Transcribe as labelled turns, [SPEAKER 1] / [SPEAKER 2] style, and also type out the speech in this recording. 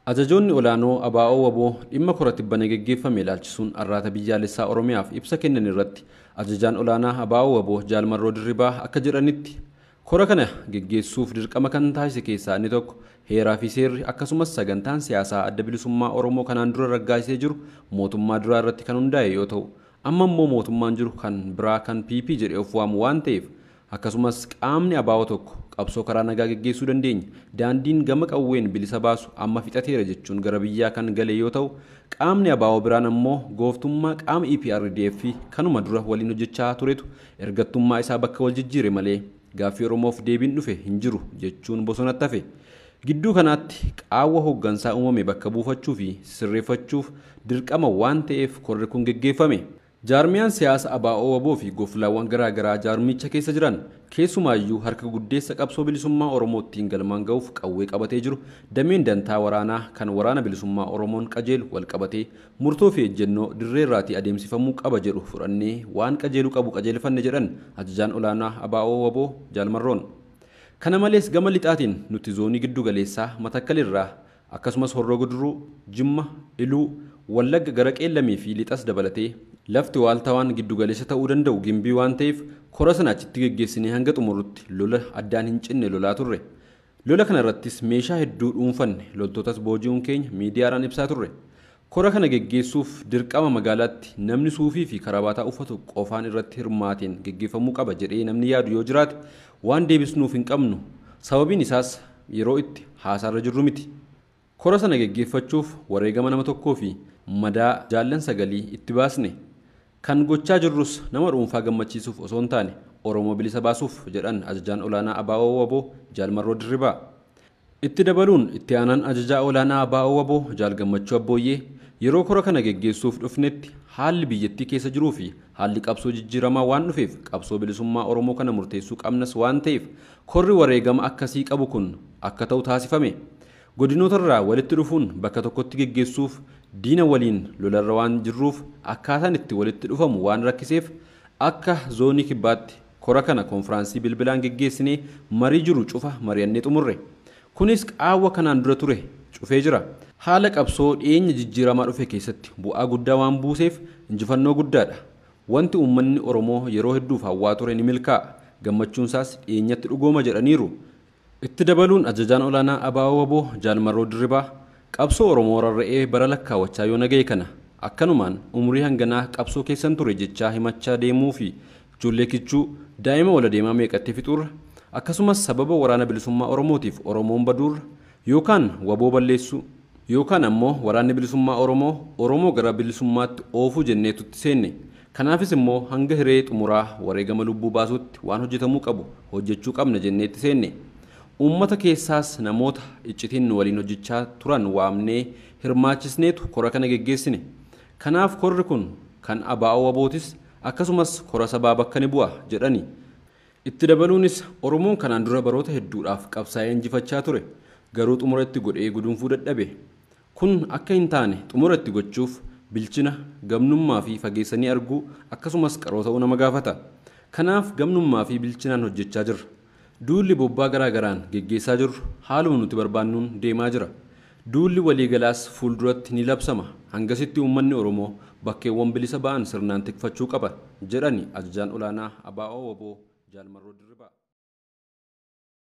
[SPEAKER 1] Ajajoonni olaanoo ABO WBO dhimma kora tibbana geggeeffame ilaalchisuun Arraata Biyyaalessaa Oromiyaaf ibsa kennan irratti ajajaan olaanaa ABO WBO Jaal Marroo Dirribaa akka jedhanitti kora kana geggeessuuf dirqama kan taasise keessaa inni tokko heeraa fi seerri akkasumas sagantaan siyaasaa Adda Bilisummaa Oromoo kanaan dura raggaasisee jiru mootummaa duraa irratti kan hundaa'e yoo ta'u amma immoo mootummaan jiru kan biraa kan PP jedhee of waamu waan ta'eef akkasumas qaamni ABO tokko qabsoo karaa nagaa geggeessuu dandeenya daandiin gama qawween bilisa baasu amma fixateera jechuun gara biyyaa kan gale yoo ta'u qaamni ABO biraan ammoo gooftummaa qaama EPRDF kanuma dura waliin hojjechaa turetu ergattummaa isaa bakka wal jijjiire malee gaaffii Oromoof deebiin dhufe hin jiru jechuun bosonatti hafe. Gidduu kanaatti qaawwa hooggansaa uumame bakka buufachuu fi sirreeffachuuf dirqama waan ta'eef korri kun geggeeffame. Jaarmiyaan siyaasa ABO WBO fi goflaawwan garaa garaa jaarmicha keessa jiran keessumaayyuu harka guddeessa qabsoo bilisummaa Oromootiin galmaan ga'uuf qawwee qabatee jiru dameen dantaa waraanaa kan waraana bilisummaa Oromoon qajeelu wal qabatee murtoo fi ejjennoo dirree irraatii adeemsifamuu qaba jedhu fudhannee waan qajeeluu qabu qajeelfanne jedhan ajajaan olaanaa ABO WBO Jaal Marroon. Kana malees gama lixaatiin nuti zoonii giddu galeessaa Matakkal irraa akkasumas Horroo Guduruu, Jimma, Iluu, Wallagga gara Qeellamii fi lixas dabalatee lafti waaltawaan giddu galeessa ta'uu danda'u Gimbii waan ta'eef kora sana achitti geggeessinee hanga xumurutti lola addaan hin cinne lolaa turre. Lola kana irrattis meeshaa hedduu dhuunfanne loltootas booji'uun keenya miidiyaadhaan ibsaa turre. Kora kana geggeessuuf dirqama magaalaatti namni suufii fi karabaataa uffatu qofaan irratti hirmaateen geggeeffamuu qaba jedhee namni yaadu yoo jiraate waan deebisnuuf hin qabnu. Sababiin isaas yeroo itti haasaarra jirru miti. Kora sana geggeeffachuuf wareegama nama tokkoo fi madaa jaallan sagalii itti baasne. Kan gochaa jirrus nama dhuunfaa gammachiisuuf osoo hin taane Oromoo bilisa baasuuf jedhan ajajaan olaanaa ABO WBO Jaal Marroo Dirribaa. Itti dabaluun itti aanaan ajajaa olaanaa ABO WBO Jaal Gammachuu Abbooyyee yeroo kora kana geggeessuuf dhufnetti haalli biyyattii keessa jiruu fi haalli qabsoo jijjiiramaa waan dhufeef qabsoo bilisummaa Oromoo kana murteessuu qabnas waan ta'eef korri wareegama akkasii qabu kun akka ta'u taasifame. Godinoota irraa walitti dhufuun bakka tokkotti geggeessuuf diina waliin lolarra waan jirruuf akkaataan itti walitti dhufamu waan rakkiseef akka zoonii kibbaatti kora kana konfiraansii bilbilaan geggeessinee marii jiru cufa mari'annee xumurre. Kunis qaawwa kanaan dura ture cufee jira. Haala qabsoo dhiyeenya jijjiiramaa dhufe keessatti bu'aa guddaa waan buuseef injifannoo guddaadha. Wanti uummanni Oromoo yeroo hedduuf hawwaa ture ni milkaa'a. Gammachuun isaas dhiyeenyatti dhugooma jedhaniiru. Itti dabaluun ajajaan olaanaa ABO WBO Jaal Marroo Dirribaa qabsoo Oromoo rarra'ee bara lakkaawwachaa yoo naga'e kana akkanumaan umurii hanganaa qabsoo keessan ture jechaa himachaa deemuu fi ijoollee kichuu daa'ima wal adeemaa meeqatti fixuurra akkasumas sababa waraana bilisummaa Oromootiif Oromoon baduurra yookaan WBO balleessuu yookaan ammoo waraanni bilisummaa Oromoo Oromoo gara bilisummaatti oofuu jenneetutti seenne. Kanaafis immoo hanga hiree xumuraa wareegama lubbuu baasuutti waan hojjetamuu qabu hojjechuu qabna jenneetti seenne. Uummata keessaas namoota iccitiin nu waliin hojjechaa turan waamnee hirmaachisneetu kora kana geggeessine. Kanaaf korri kun kan ABO WBOtis akkasumas kora sabaa bakka ni bu'a jedhani. Itti dabaluunis Oromoon kanaan dura baroota hedduudhaaf qabsaa'ee injifachaa ture. Garuu xumura itti godhee guduunfuu dadhabe. Kun akka hin taane xumura itti gochuuf bilchina, gamnummaa fi fageessanii arguu akkasumas qaroo ta'uu nama gaafata. Kanaaf gamnummaa fi bilchinaan hojjechaa jirra. Duulli bobbaa garaa garaan geggeessaa jirru haaluma nuti barbaannuun deemaa jira. Duulli waliigalaas fuulduratti ni labsama. Hangasitti uummanni Oromoo bakkeewwan bilisa ba'an sirnaan tikfachuu qaba jedhani ajajaan olaanaa ABO WBO Jaal Marroo Dirribaa.